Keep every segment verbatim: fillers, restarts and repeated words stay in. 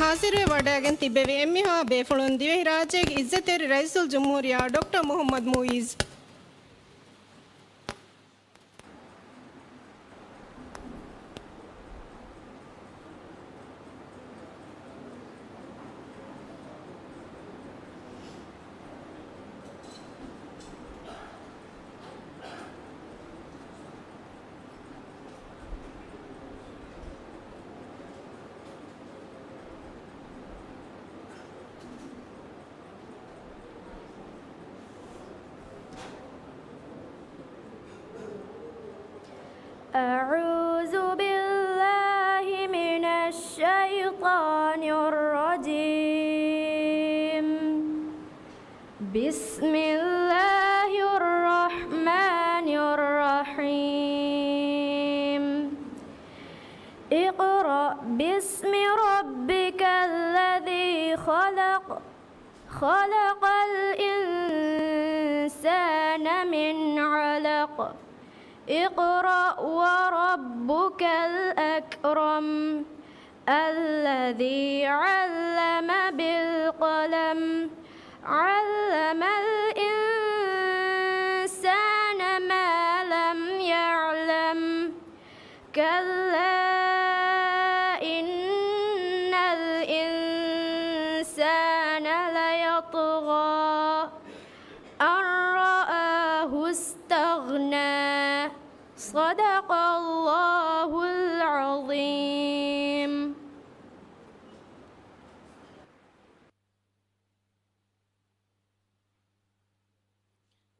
ހާޒިރުވެ ވަޑައިގެން ތިއްބެވި އެންމެހާ ބޭފުޅުން ދިވެހިރާއްޖޭގެ އިއްޒަތްތެރި ރައީސުލްޖުމްހޫރިއްޔާ ޑޮކްޓަރ މުޙައްމަދު މުޢިއްޒު. أعوذ بالله من الشيطان الرجيم. بسم الله الرحمن الرحيم. اقرأ باسم ربك الذي خلق. خلق الإنسان من علق. اقرأ وربك الأكرم. الذي علم بالقلم. علم الإنسان ما لم يعلم. كلا إن الإنسان ليطغى أن رآه استغنى. صدق الله العظيم.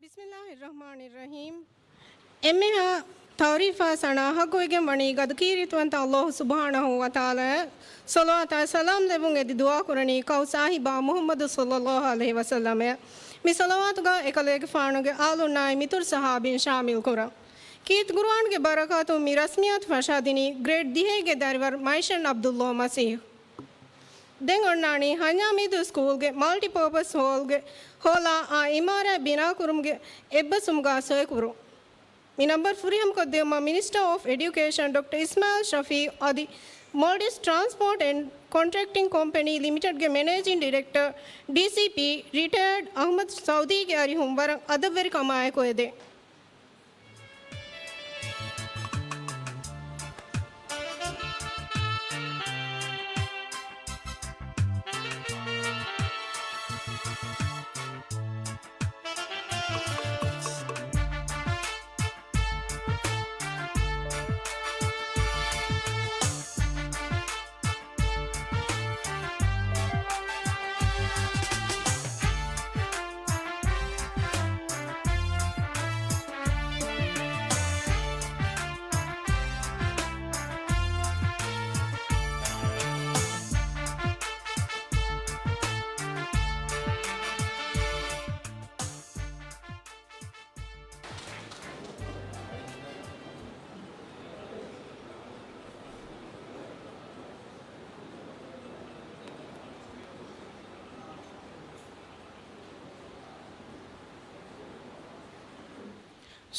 ބިސްމިއްލާހިއްރަޙްމާނިއްރަޙީމް. އެންމެހާ ތަޢުރީފާ ސަނާ ޙައްޤުވެގެން ވަނީ ގަދަކީރިތިވަންތަ ﷲ ސުބްޙާނަހޫ ވަތަޢާލާއަށް ޞަލަވާތާއި ސަލާމް ލެއްވުން އެދި ދުޢާ ކުރަނީ ކައު ސާހިބާ މުޙައްމަދު ޞައްލައްލާހު ޢަލައިހި ވަސައްލަމައަށް. މި ޞަލަވާތުގަ އެކަލޭގެފާނުގެ އާލުންނާއި މިތުރު ޞަޙާބީން ޝާމިލް ކުރަން. ކީރިތި ޤުރުއާންގެ ބަރަކާތުން މި ރަސްމިއްޔާތު ފަށާދިނީ ގްރޭޑް ދިހައިގެ ދަރިވަރު މައިޝަން ޢަބްދުﷲ މަސީޙް. ދެން އޮންނާނީ ހަންޏާމީދޫ ސްކޫލްގެ މަލްޓިޕާޕަސް ހޯލްގެ ހޯލާ އާ އިމާރާތް ބިނާކުރުމުގެ އެއްބަސްވުމުގަ ސޮއިކުރުން. މި ނަންބަރު ފުރިހަމަކޮށްދިއުމަށް މިނިސްޓަރ އޮފް އެޑިއުކޭޝަން ޑޮކްޓަރ އިސްމާޢީލް ޝަފީޢު އަދި މޯލްޑިވްސް ޓްރާންސްޕޯޓް އެންޑް ކޮންޓްރެކްޓިން ކޮމްޕެނީ ލިމިޓެޑްގެ މެނޭޖިން ޑިރެކްޓަރ، ޑީސީޕީ، ރިޓަޔަރޑް އަޙްމަދު ސައުދީގެ އަރިހުން ވަރަށް އަދަބުވެރިކަމާއެކު އެދެން.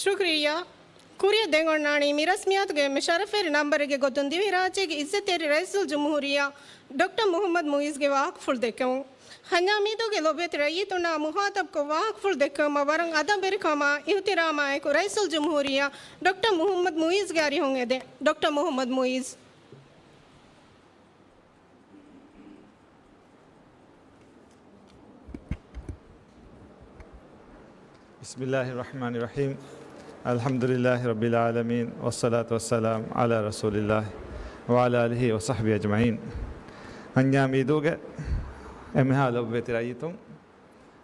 ޝުކުރިއްޔާ. ކުރިއަށް ދެން އޮންނާނީ މި ރަސްމިއްޔާތުގެ އެންމެ ޝަރަފްވެރި ނަންބަރެއްގެ ގޮތުން ދިވެހިރާއްޖޭގެ އިއްޒަތްތެރި ރައީސުލްޖުމްހޫރިއްޔާ ޑޮކްޓަރ މުޙައްމަދު މުޢިއްޒުގެ ވާހަކަފުޅު ދެއްކެވުން. ހަންޏާމީދޫގެ ލޮބުވެތި ރައްޔިތުންނާ މުޚާޠަބްކޮށް ވާހަކަފުޅު ދެއްކެވުމަށް ވަރަށް އަދަބުވެރިކަމާ އިޙްތިރާމާއެކު ރައީސުލްޖުމްހޫރިއްޔާ ޑޮކްޓަރ މުޙައްމަދު މުޢިއްޒުގެ އަރިހުން އެދެން. ޑޮކްޓަރ މުޙައްމަދު މުޢިއްޒު. بسم الله الرحمن الرحيم. الحمد لله رب العالمين، والصلاة والسلام على رسول الله وعلى آله وصحبه أجمعين. ހަންޏާމީދޫގެ އެންމެހާ ލޮބުވެތި ރައްޔިތުން،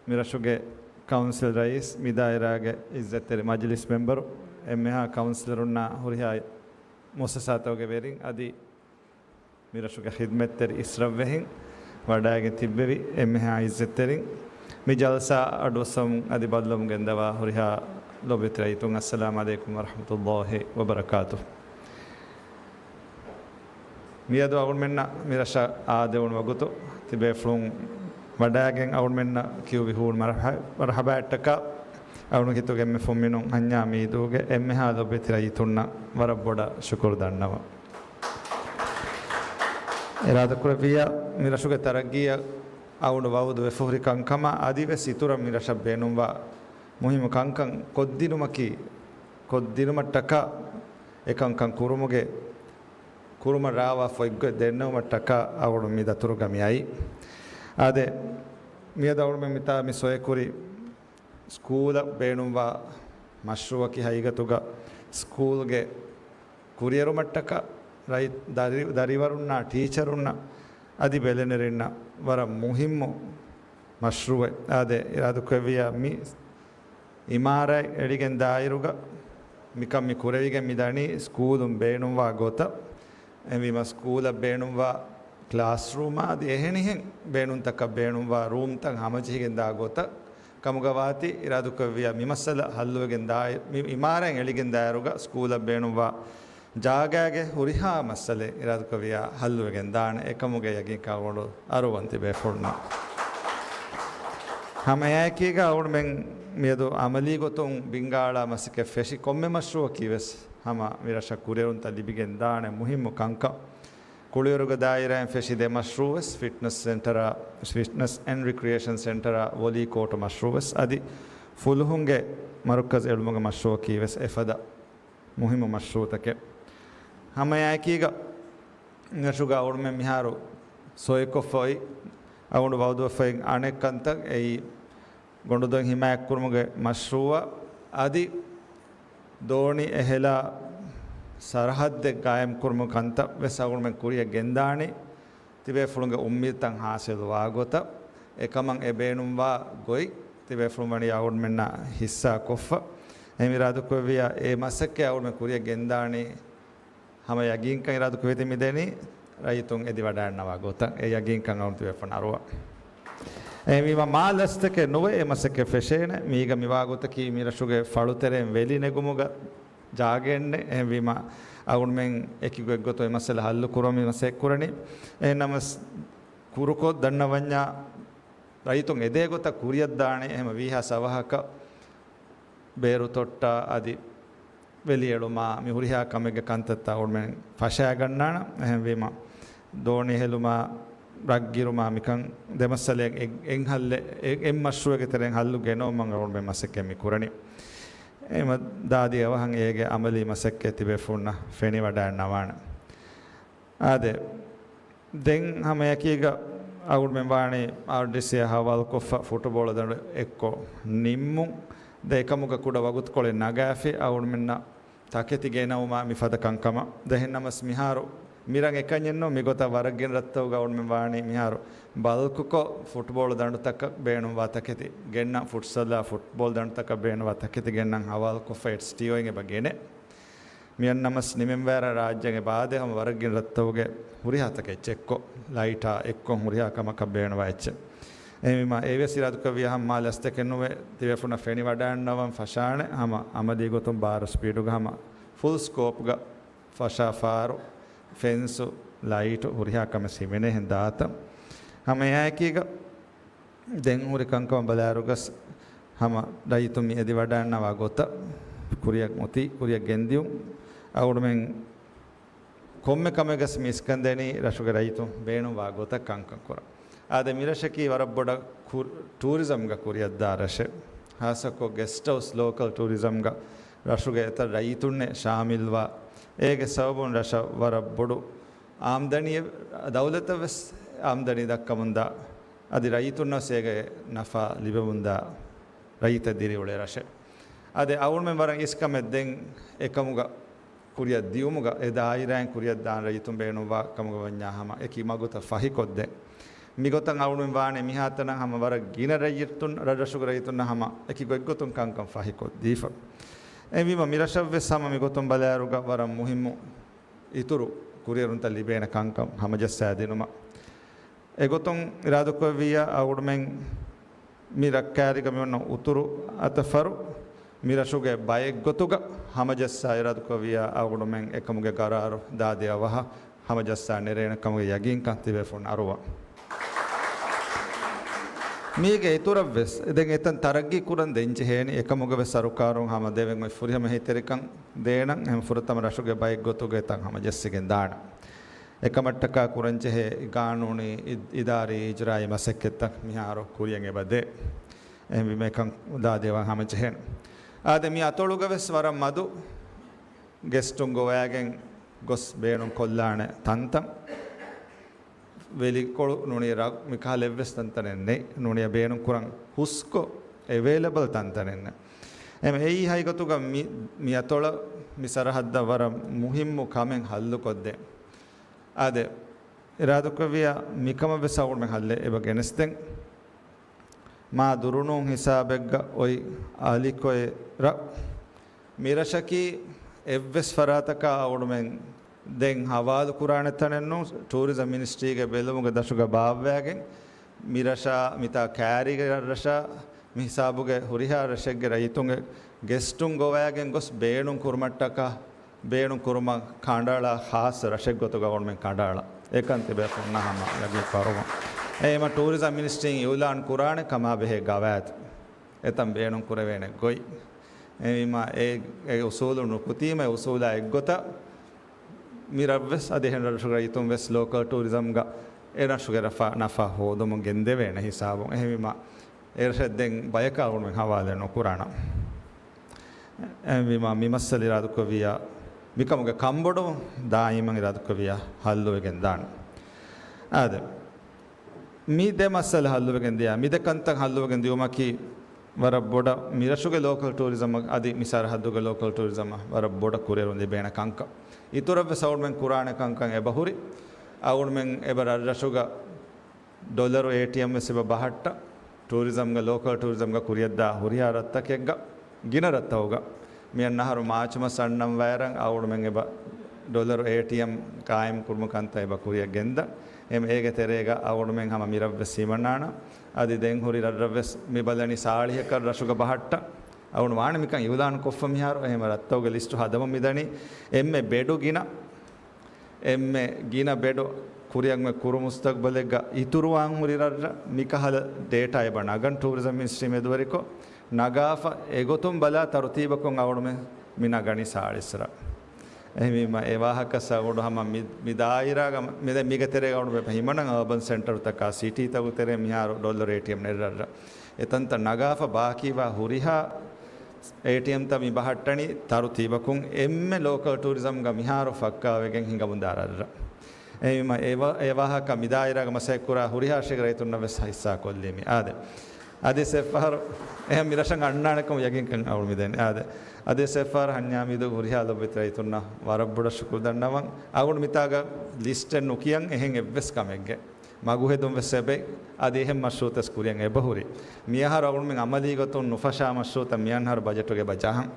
މި ރަށުގެ ކައުންސިލް ރައީސް، މި ދާއިރާގެ އިއްޒަތްތެރި މަޖިލިސް މެމްބަރު، އެންމެހާ ކައުންސިލަރުންނާ ހުރިހާ މުއައްސަސާތަކުގެ ވެރިން އަދި މި ރަށުގެ ޚިދްމަތްތެރި އިސްރަށްވެހިން، ވަޑައިގެން ތިއްބެވި އެންމެހާ އިއްޒަތްތެރިން، މި ޖަލްސާ އަޑުއައްސަވަމުން އަދި ބައްލަވަމުން ގެންދަވާ ހުރިހާ ލޮބުވެތި ރައްޔިތުން، އައްސަލާމް ޢަލައިކުމް ވަރަޙްމަތުﷲ ވަބަރަކާތު. މިއަދު އަޅުގަނޑުމެންނަށް މި ރަށަށް އާދެވުނު ވަގުތު ތިބޭފުޅުން ވަޑައިގެން އަޅުގަނޑުމެންނަށް ކިޔުއްވި ހޫނު މަރުޙަ-، މަރުޙަބާއަށްޓަކާ އަޅުގަނޑު ހިތުގެ އެންމެ ފުންމިނުން ހަންޏާމީދޫގެ އެންމެހާ ލޮބުވެތި ރައްޔިތުންނަށް ވަރަށް ބޮޑަށް ޝުކުރު ދަންނަވަން. އިރާދަކުރެއްވިއްޔާ، މިރަށުގެ ތަރައްގީއަށް އަޅުގަނޑު ވައުދު ވެފަހުރި ކަންކަމާ އަދިވެސް އިތުރަށް މިރަށަށް ބޭނުންވާ މުހިއްމު ކަންކަން ކޮށްދިނުމަކީ، ކޮށްދިނުމަށްޓަކާ އެކަންކަން ކުރުމުގެ، ކުރުމަށް ރާވާ ފޮތްގޮތް ދެންނެވުމަށްޓަކާ އަޅުގަނޑު މި ދަތުރުގަ މި އައީ. އާދެ، މިއަދު އަޅުގަނޑުމެން މިތާ މި ސޮއެކުރި ސްކޫލަށް ބޭނުންވާ މަޝްރޫއަކީ ހަގީގަތުގަ ސްކޫލްގެ ކުރިއެރުމަށްޓަކާ ރައި-، ދަރި-، ދަރިވަރުންނާ ޓީޗަރުންނަށް އަދި ބެލެނިރިންނަށް ވަރަށް މުހިއްމު މަޝްރޫއެއް. އާދެ، އިރާދަކުރެއްވިއްޔާ މި އިމާރާތް އެޅިގެން ދާއިރުގަ މިކަން މި ކުރެވިގެން މި ދަނީ ސްކޫލުން ބޭނުންވާ ގޮތަށް. އެހެންވީމަ ސްކޫލަށް ބޭނުންވާ ކްލާސްރޫމާ އަދި އެހެނިހެން ބޭނުންތަކަށް ބޭނުންވާ ރޫމްތައް ހަމަޖެހިގެން ދާ ގޮތަށް ކަމުގަ ވާތީ، އިރާދަކުރެއްވިއްޔާ މި މައްސަލަ ހައްލުވެގެން ދާއި-، މި އިމާރާތް އެޅިގެން ދާއިރުގަ ސްކޫލަށް ބޭނުންވާ ޖާގާގެ ހުރިހާ މައްސަލައެއް އިރާދަކުރެއްވިއްޔާ ހައްލުވެގެން ދާނެ. އެކަމުގެ ޔަގީންކަން އަޅުގަނޑު އަރުވަން ތިބޭފުޅުންނަށް. ހަމައެއާއެކީގަ އަޅުގަނޑުމެން މިއަދު އަމަލީ ގޮތުން ބިންގާޅާ މަސައްކަތް ފެށި ކޮންމެ މަޝްރޫއަކީ ވެސް ހަމަ މި ރަށަށް ކުރިއެރުންތައް ލިބިގެން ދާނެ މުހިއްމު ކަންކަން. ކުޅިވަރުގެ ދާއިރާއިން ފެށި ދެ މަޝްރޫއްވެސް ފިޓްނަސް ސެންޓަރާ، ފިޓްނަސް އެންޑް ރިކްރިއޭޝަން ސެންޓަރާ، ވޮލީ ކޯޓު މަޝްރޫއްވެސް އަދި ފުލުހުންގެ މަރުކަޒު އެޅުމުގެ މަޝްރޫއަކީ ވެސް އެފަދަ މުހިއްމު މަޝްރޫއުތަކެއް. ހަމައެއާއެކީގަ ރަށުގަ އަޅުގަނޑުމެން މިހާރު ސޮއިކޮށްފަ އޮތް އަޅުގަނޑު ވައުދުވެފައި އަނެއް ކަންތައް އެއީ، ގޮނޑުދޮށް ހިމާޔަތްކުރުމުގެ މަޝްރޫއަށް އަދި ދޯނި އެހެލާ ސަރަހައްދެއް ގާއިމްކުރުމުގެ ކަންތައް ވެސް އަޅުގަނޑުމެން ކުރިއަށް ގެންދާނީ. ތިބޭފުޅުންގެ އުއްމީދުތައް ހާސިލުވާ ގޮތަށް، އެކަމަށް އެ ބޭނުންވާ ގޮތް ތިބޭފުޅުން ވަނީ އަޅުގަނޑުމެންނާ ހިއްސާ ކޮށްފަ. އެހެން އިރާދަކުރެއްވިއްޔާ އެ މަސައްކަތް އަޅުގަނޑުމެން ކުރިއަށް ގެންދާނީ. ހަމަ ޔަގީންކަން އިރާދަކުރެއްވިއްޔާ މިދެނީ ރައްޔިތުން އެދިވަޑައިގަންނަވާ ގޮތަށް. އެ ޔަގީންކަން އަޅުގަނޑު ތިބޭފުޅުން އަރުވާ. އެހެންވީމަ މާ ލަސްތަކެއް ނުވެ އެ މަސައްކަތް ފެށޭނެ. މީގަ މިވާ ގޮތަކީ މި ރަށުގެ ފަޅުތެރެއިން ވެލި ނެގުމުގަ ޖާގައެއްނެއް. އެހެންވީމަ އަޅުގަނޑުމެން އެކި ގޮތްގޮތުން އެ މައްސަލަ ހައްލު ކުރަން މި މަސައްކަތް ކުރަނީ. އެހެންނަމަސް ކުރުކޮށް ދަންނަވަންޏާ ރައްޔިތުން އެދޭ ގޮތަށް ކުރިއަށްދާނެ. އެހެން ވީހާސް އަވަހަކަށް ބޭރު ތޮއްޓާ އަދި ވެލިއެޅުމާ މި ހުރިހާ ކަމެއްގެ ކަންތައްތައް އަޅުގަނޑުމެން ފަށާގަންނާނަން. އެހެންވީމަ ދޯނި ހެލުމާ ރަށްގިރުމާ މިކަން ދެމައްސަލައެއް އެއް، އެއް ހައްލެއް، އެއް، އެއް މަޝްރޫއެއްގެ ތެރެއިން ހައްލު ގެނައުމަށް އަޅުގަނޑުމެން މަސައްކަތް މި ކުރަނީ. އެހެންވީމަ ދާދި އަވަހަށް އޭގެ އަމަލީ މަސައްކަތް ތިބޭފުޅުންނަށް ފެނިވަޑައިގަންނަވާނެ. އާދެ، ދެން ހަމައެކީގަ އަޅުގަނޑުމެން ވާނީ އާރްޑީސީއާ ހަވާލުކޮށްފަ ފުޓުބޯޅަ ދަނޑު އެއްކޮށް ނިންމުން. ދެ އެކަމުގަ ކުޑަ ވަގުތުކޮޅެއް ނަގާފި އަޅުގަނޑުމެންނަށް ތަކެތި ގެނައުމާ މިފަދަ ކަންކަމަށް. ދެ އެހެންނަމަސް މިހާރު މިރަށް އެކަންޏެއްނު، މިގޮތަށް ވަރަށް ގިނަ ރަށްތަކުގަ އަޅުގަނޑުމެން ވާނީ މިހާރު ބަލްކުކޮށް ފުޓްބޯޅަ ދަނޑުތަކަށް ބޭނުންވާ ތަކެތި ގެންނަން، ފުޓްސަލާ ފުޓްބޯޅަ ދަނޑުތަކަށް ބޭނުންވާ ތަކެތި ގެންނަން ހަވާލުކޮށްފަ އެޓްސްޓީއޯއިން އެބަ ގެނެ. މިއަންނަމަސް ނިމެންވާރަށް ރާއްޖޭގެ ބާދެ ހަމަ ވަރަށް ގިނަ ރަށްތަކުގެ ހުރިހާ ތަކެއްޗެއްކޮށް، ލައިޓާ އެއްކޮށް ހުރިހާ ކަމަކަށް ބޭނުންވާ އެއްޗެއް. އެހެންވީމަ އެވެސް އިރާދަކުރެއްވިއްޔާ ހަމަ މާ ލަސްތަކެއް ނުވެ ތިބޭފުޅުންނަށް ފެނިވަޑައިގަންނަވަން ފަށާނެ. ހަމަ އަމަލީ ގޮތުން ބާރު ސްޕީޑުގަ ހަމަ ފުލް ސްކޯޕްގަ ފަށާ ފާރު، ފެންސު، ލައިޓު ހުރިހާ ކަމެއް ހިމެނޭ ހެން ދާތަން. ހަމަ އެއާއެކީގަ ދެން ހުރި ކަންކަމަށް ބަލާއިރުގަސް ހަމަ ރައްޔިތުން މި އެދިވަޑައިގަންނަވާ ގޮތަށް ކުރިއަށް އޮތީ، ކުރިއަށް ގެންދިޔުން. އަޅުގަނޑުމެން ކޮންމެ ކަމެއްގަސް މި އިސްކަން ދެނީ ރަށުގެ ރައްޔިތުން ބޭނުންވާ ގޮތަށް ކަންކަން ކުރަން. އާދެ، މިރަށަކީ ވަރަށް ބޮޑަށް ކު-، ޓޫރިޒަމްގަ ކުރިއަށްދާ ރަށެއް. ހާއްސަކޮށް ގެސްޓް ހައުސް، ލޯކަލް ޓޫރިޒަމްގަ ރަށުގެ އެތައް ރައްޔިތުންނެއް ޝާމިލްވާ، އޭގެ ސަބަބުން ރަށަށް ވަރަށް ބޮޑު އާމްދަނީއެއް، ދައުލަތަށް ވެސް އާމްދަނީ ދައްކަމުންދާ، އަދި ރައްޔިތުންނަށް ވެސް އޭގެ ނަފާ ލިބެމުންދާ ރައްޔިތެއް ދިރިއުޅޭ ރަށެއް. އާދެ، އަޅުގަނޑުމެން ވަރަށް އިސްކަމެއް ދެން އެކަމުގަ ކުރިއަށް ދިޔުމުގަ އެ ދާއިރާއިން ކުރިއަށް ދާން ރައްޔިތުން ބޭނުންވާ ކަމުގަ ވަންޏާ ހަމަ އެކި މަގުތައް ފަހިކޮށްދޭން. މިގޮތަށް އަޅުގަނޑުމެން ވާނެ މިހާތަނަށް ހަމަ ވަރަށް ގިނަ ރައްޔިތުން، ރަށްރަށުގެ ރައްޔިތުންނަށް ހަމަ އެކި ގޮތްގޮތުން ކަންކަން ފަހިކޮށްދީފަ. އެހެންވީމަ މިރަށަށްވެސް ހަމަ މިގޮތުން ބަލާއިރުގަ ވަރަށް މުހިއްމު އިތުރު ކުރިއެރުންތައް ލިބޭނެ ކަންކަން ހަމަޖައްސާ ދިނުމަށް. އެގޮތުން އިރާދަކުރެއްވިއްޔާ އަޅުގަނޑުމެން މި ރައްކާތެރިގަ މި އޮންނަ އުތުރު އަތަށް ފަރު މި ރަށުގެ ބައެއްގޮތުގަ ހަމަޖައްސާ އިރާދަކުރެއްވިއްޔާ އަޅުގަނޑުމެން އެކަމުގެ ގަރާރު ދާދި އަވަހަށް ހަމަޖައްސާ ނެރޭނެ ކަމުގެ ޔަގީންކަން ތިބޭފުޅުން އަރުވަން. މީގެ އިތުރަށްވެސް ދެން އެތަން ތަރައްގީ ކުރަން ދެން ޖެހޭނެ އެކަމުގަވެސް ސަރުކާރުން ހަމަ ދެވެން އޮތް ފުރިހަމަ އެހީތެރިކަން ދޭނަން. އެހެން ފުރަތަމަ ރަށުގެ ބައެއްގޮތުގަ އެތަން ހަމަޖެއްސިގެން ދާނަން. އެކަމަށްޓަކާ ކުރަންޖެހޭ ގާނޫނީ އި-، އިދާރީ އިޖްރާއީ މަސައްކަތްތައް މިހާރު ކުރިޔަށް އެބަ ދޭ. އެހެންވީމަ އެކަން ލާދޭވާން ހަމަޖެހޭނެ. އާދެ، މި އަތޮޅުގަ ވެސް ވަރަށް މަދު ގެސްޓުން ގޮވައިގެން ގޮސް ބޭނުން ކޮށްލާނެ ތަންތަން. ވެލިކޮޅު ނޫނީ ރަށް މިކަހަލަ އެއްވެސް ތަންތަނެއް ނެތް. ނޫނީ ބޭނުން ކުރަން ހުސްކޮށް އެވޭލަބަލް ތަންތަނެއް ނެތް. އެހެން އެއީ ހަގީގަތުގަ މި، މި އަތޮޅަށް މި ސަރަހައްދަށް ވަރަށް މުހިއްމު ކަމެއް ހައްލުކޮށްދޭން. އާދެ، އިރާދަކުރެއްވިއްޔާ މިކަމަށް ވެސް އަޅުގަނޑުމެން ހައްލެއް އެބަ ގެނެސްދެން. މާ ދުރުނޫން ހިސާބެއްގަ އޮތް އަލިކޮއެ ރަށް. މިރަށަކީ އެއްވެސް ފަރާތަކާ އަޅުގަނޑުމެން ދެން ހަވާލު ކުރާނެ ތަނެއް ނޫން. ޓޫރިޒަމް މިނިސްޓްރީގެ ބެލުމުގެ ދަށުގަ ބާއްވައިގެން މިރަށާ މިތާ ކާރީގެ ރަށްރަށާ މި ހިސާބުގެ ހުރިހާ ރަށެއްގެ ރައްޔިތުންގެ ގެސްޓުން ގޮވައިގެން ގޮސް ބޭނުން ކުރުމަށްޓަކާ ބޭނުން ކުރުމަށް ކަނޑައަޅާ ޚާއްޞަ ރަށެއް ގޮތުގަ އަޅުގަނޑުމެން ކަނޑައަޅާ. އެކަން ތިބޭފުޅުންނާ ހަމަ ޔަގީން ކުރަމުން. އެހެންވީމަ ޓޫރިޒަމް މިނިސްޓްރީން އިއުލާން ކުރާނެ ކަމާ ބެހޭ ގަވާއިދު. އެތަން ބޭނުން ކުރެވޭނެ ގޮތް. އެހެންވީމަ އެ، އެ އުސޫލު ނުކުތީމަ އެ އުސޫލާ އެއްގޮތަށް މި ރަށްވެސް އަދި އެހެން ރަށުގެ ރައްޔިތުން ވެސް ލޯކަލް ޓޫރިޒަމްގަ އެ ރަށުގެ ރަފާ ނަފާ ހޯދުމުން ގެންދެވޭނެ ހިސާބުން. އެހެންވީމަ އެ ރަށަށް ދެން ބަޔަކަށް އަޅުގަނޑުމެން ހަވާލެއް ނުކުރާނަން. އެހެންވީމަ މި މައްސަލަ އިރާދަކުރެއްވިއްޔާ މިކަމުގެ ކަންބޮޑުވުން ދާއިމަށް އިރާދަކުރެއްވިއްޔާ ހައްލުވެގެން ދާނެ. އާދެ، މި ދެ މައްސަލަ ހައްލުވެގެން ދިޔާ، މި ދެ ކަންތައް ހައްލުވެގެން ދިޔުމަކީ ވަރަށް ބޮޑަށް މިރަށުގެ ލޯކަލް ޓޫރިޒަމަށް އަދި މި ސަރަހައްދުގެ ލޯކަލް ޓޫރިޒަމަށް ވަރަށް ބޮޑަށް ކުރިއެރުން ލިބޭނެ ކަންކަން. އިތުރަށްވެސް އަޅުގަނޑުމެން ކުރާނެ ކަންކަން އެބަހުރި. އަޅުގަނޑުމެން އެބަ ރަށްރަށުގަ ޑޮލަރު އޭޓީއެމް ވެސް އެބަ ބަހައްޓަ، ޓޫރިޒަމްގަ، ލޯކަލް ޓޫރިޒަމްގަ ކުރިއަށްދާ ހުރިހާ ރަށްތަކެއްގަ، ގިނަ ރަށްތަކުގަ މިއަންނަ އަހަރު މާޗު މަސް އަންނަން ވައިރަށް އަޅުގަނޑުމެން އެބަ ޑޮލަރު އޭޓީއެމް ޤާއިމް ކުރުމުގެ ކަންތައް އެބަ ކުރިއަށް ގެންދަން. އެމް އޭގެ ތެރޭގަ އަޅުގަނޑުމެން ހަމަ މިރަށްވެސް ހިމަނާނަން. އަދި ދެން ހުރި ރަށްރަށްވެސް މި ބަލަނީ ސާޅީހަކަށް ރަށުގަ ބަހައްޓަން. އަޅުގަނޑު ވާނެ މިކަން އިއުލާން ކޮށްފަ މިހާރު އެހެން ރަށްތަކުގެ ލިސްޓު ހަދަމުން މިދަނީ. އެންމެ ބެޑު ގިނަ އެންމެ ގިނަ ބެޑު ކުރިއަށް ކުރު މުސްތަގްބަލެއްގަ އިތުރުވާން ހުރި ރަށްރަށް މިކަހަލަ ޑޭޓާ އެބަ ނަގަން ޓޫރިޒަމް މިނިސްޓްރީ މެދުވެރިކޮށް ނަގާފަ އެގޮތުން ބަލާ ތަރުތީބަކުން އަޅުގަނޑުމެން މި ނަގަނީ ސާޅީސް ރަށް. އެހެންވީމަ އެ ވާހަކަ ސަގުޑު ހަމަ މި، މި ދާއިރާގަ މި ދެ މީގެ ތެރޭގަ އަޅުގަނޑު ހިމަނަން އާބަން ސެންޓަރުތަކާ ސިޓީތަކު ތެރޭ މިހާރު ޑޮލަރު އޭޓީއެމް ނެތް ރަށްރަށް. އެތަންތަން ނަގާފަ ބާކީވާ ހުރިހާ އޭޓީއެމްތައް މި ބަހައްޓަނީ ތަރުތީބަކުން އެންމެ ލޯކަލް ޓޫރިޒަމްގަ މިހާރު ފައްކާވެގެން ހިނގަމުންދާ ރަށްރަށް. އެހެންވީމަ އެ ވާ-، އެ ވާހަކަ މި ދާއިރާގަ މަސައްކަތްކުރާ ހުރިހާ ރަށެއްގެ ރައްޔިތުންނަށް ވެސް ހިއްސާ ކޮށްލީމި. އާދެ، އަދި އެއްފަހަރު އެހެން މި ރަށަށް އަންނާނެކަމު ޔަގީންކަން އަޅުގަނޑު މިދެން. އާދެ، އަދި އެއްފަހަރު ހަންޏާމީދު ހުރިހާ ލޮބުވެތި ރައްޔިތުންނަށް ވަރަށް ބޮޑަށް ޝުކުރު ދަންނަވަން. އަޅުގަނޑު މިތާގަ ލިސްޓެއް ނުކިޔަން އެހެން އެއްވެސް ކަމެއްގެ މަގުހެދުން ވެސް އެބައި. އަދި އެހެން މަޝްރޫޢުތައް ކުރިޔަށް އެބަހުރި. މިއަހަރު އަޅުގަނޑުމެން އަމަލީ ގޮތުން ނުފަށާ މަޝްރޫޢުތައް މިއަންހަރު ބަޖެޓުގަ އެބަ ޖަހަން.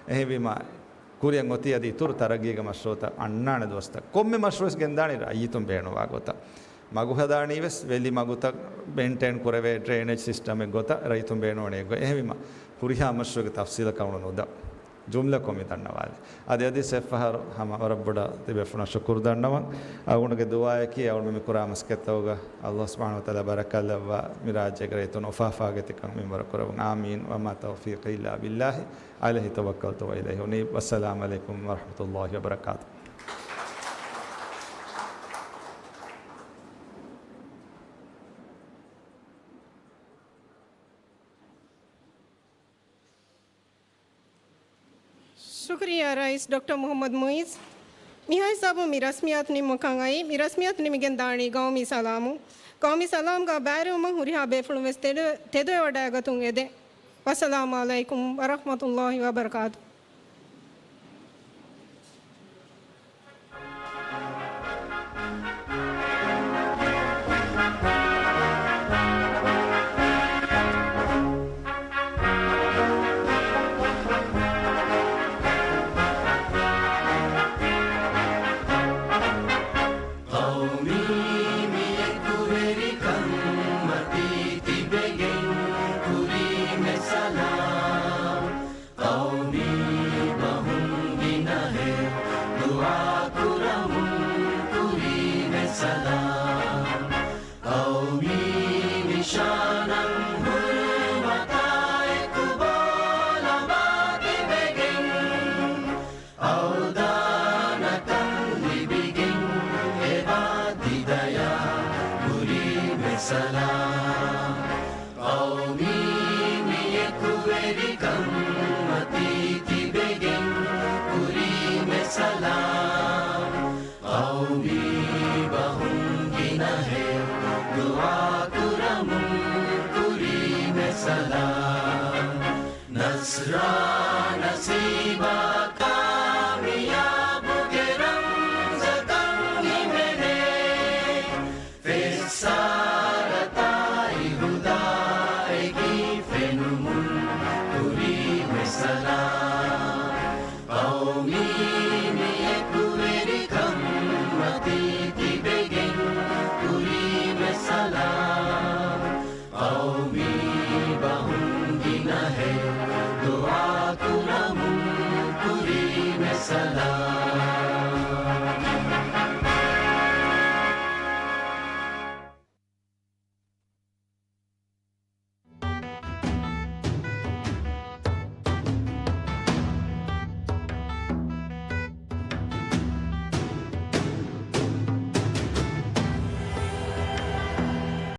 އެހެންވީމަ ކުރިޔަށް އޮތީ އަދި އިތުރު ތަރައްގީގެ މަޝްރޫޢުތައް އަންނާނެ ދުވަސްތައް. ކޮންމެ މަޝްރޫޢެއް ގެންދާނީ ރައްޔިތުން ބޭނުންވާ ގޮތަށް. މަގު ހަދާނީ ވެސް ވެލި މަގުތައް މެއިންޓެއިން ކުރެވޭ، ޑްރެއިނޭޖް ސިސްޓަމެއް ގޮތަށް ރައްޔިތުން ބޭނުންވަނީ އެއްގޮތް. އެހެންވީމަ ހުރިހާ މަޝްރޫޢުގެ ތަފްސީލަކަށް އަޅުގަނޑު ނުދާ. ޖުމްލަކޮށް މި ދަންނަވާލި. އަދި އަދި އެއްފަހަރު ހަމަ ވަރަށް ބޮޑަށް ތިބޭފުޅުންނަށް ޝުކުރު ދަންނަވަން. އަޅުގަނޑުގެ ދުޢާއަކީ އަޅުގަނޑު މި ކުރާ މަސައްކަތްތަކުގަ ﷲ ސުބްޙާނަހޫ ވަތަޢާލާ ބަރަކާތްލައްވާ މި ރާއްޖޭގެ ރައްޔިތުން އުފާ އުފާގެ ތިކަން މިންވަރު ކުރެވުން. އާމީން. وما توفيقي إلا بالله، عليه توكلت وإليه أنيب. والسلام عليكم ورحمة الله وبركاته. ޝުކުރިއްޔާ ރައީސް ޑޮކްޓަރ މުޙައްމަދު މުޢިއްޒު. މިހާ ހިސާބުން މި ރަސްމިއްޔާތު ނިމުމަކަށް އައީ. މި ރަސްމިއްޔާތު ނިމިގެން ދާނީ ޤައުމީ ސަލާމުން. ޤައުމީ ސަލާމްގާ ބައިވެރިވުމަށް ހުރިހާ ބޭފުޅުން ވެސް ތެދު-، ތެދުވެވަޑައިގަތުން އެދެން. ވައްސަލާމު ޢަލައިކުމް ވަރަޙްމަތުﷲި ވަބަރަކާތުހު. ޤައުމީ މި އެކުވެރިކަން މަތީ ތިބެގެން ކުރީމެ ސަލާމް. ޤައުމީ ބަހުން ގިނަހެއް ދުޢާ ކުރަމުން ކުރީމެ ސަލާމް. ޤައުމީ ނިޝާނަށް ހުރުމަތާ އެކު ބޯ ލަނބާ ތިބެގެން، އަޅުދާނަކަން ލިބިގެން އެބަ ސަލާމް. ޤައުމީ މި އެކުވެރިކަން މަތީ ތިބެގެން ކުރީމެ ސަލާމް. ޤައުމީ ބަހުން ގިނަ ހެޔޮ ދުޢާ ކުރަމުން ކުރީމެ ސަލާމް. ނަޞްރާ